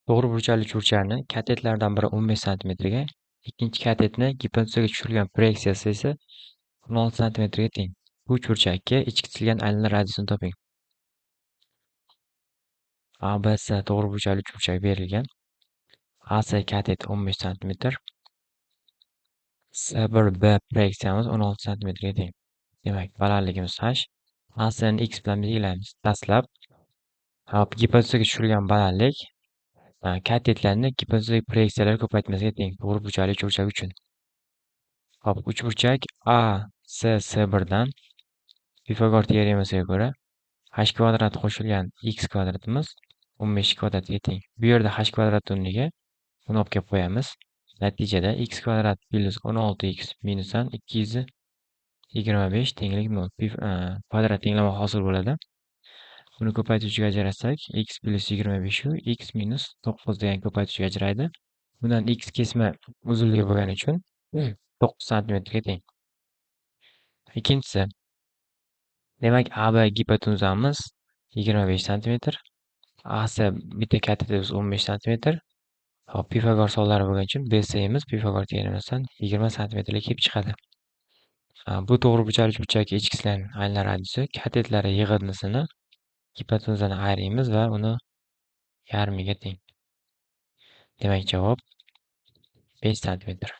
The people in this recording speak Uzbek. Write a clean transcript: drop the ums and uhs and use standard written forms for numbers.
To'g'ri burchakli uchburchakni katetlardan biri 15 santimetrga, ikkinchi katetni gipotenuzaga tushirilgan proyeksiyasi esa 16 santimetrga teng. Bu uchburchakka ichki chizilgan aylana radiusini toping. ABC to'g'ri burchakli uchburchak berilgan. AC katet 15 santimetr. S1B proyeksiyamiz 16 santimetrga teng. Demak, balandligimiz h. ACni x bilan belgilaymiz. Dastlab gipotenuzaga tushirilgan balandlik katetlarni gipotenuzaga proyeksiyalar ko'paytmasiga teng to'g'ri burchakli uchburchak uchun. Hop, uchburchak ACS1 dan Pifagor teoremasiga ko'ra h kvadrat qo'shilgan x kvadratimiz 15 kvadratga teng. Bu yerda h kvadrat o'rniga uni olib kelib qo'yamiz. Natijada x kvadrat plyus 16x minusdan 225 tenglik 0. Kvadrat tenglama hosil bo'ladi. Buni ko'paytiruvchiga ajratsak, x plyus 25 u x minus 9 degan ko'paytiruvchiga ajraydi. Bundan x kesma uzunligi bo'lgani uchun 9 santimetrga teng. Ikkinchisi, demak, AB gipotenuzamiz 25 santimetr, AC bitta katetimiz 15 santimetr. Hop, Pifagor sonlari bo'lgani uchun BC'miz Pifagor teoremasidan 20 santimetrga kelib chiqadi. Bu to'g'ri burchakli uchburchakka ichki chizilgan aylana radiusi katetlari yig'indisini gipotenuzadan ayiramiz va uni yarmiga teng. Demak, javob 5 santimetr.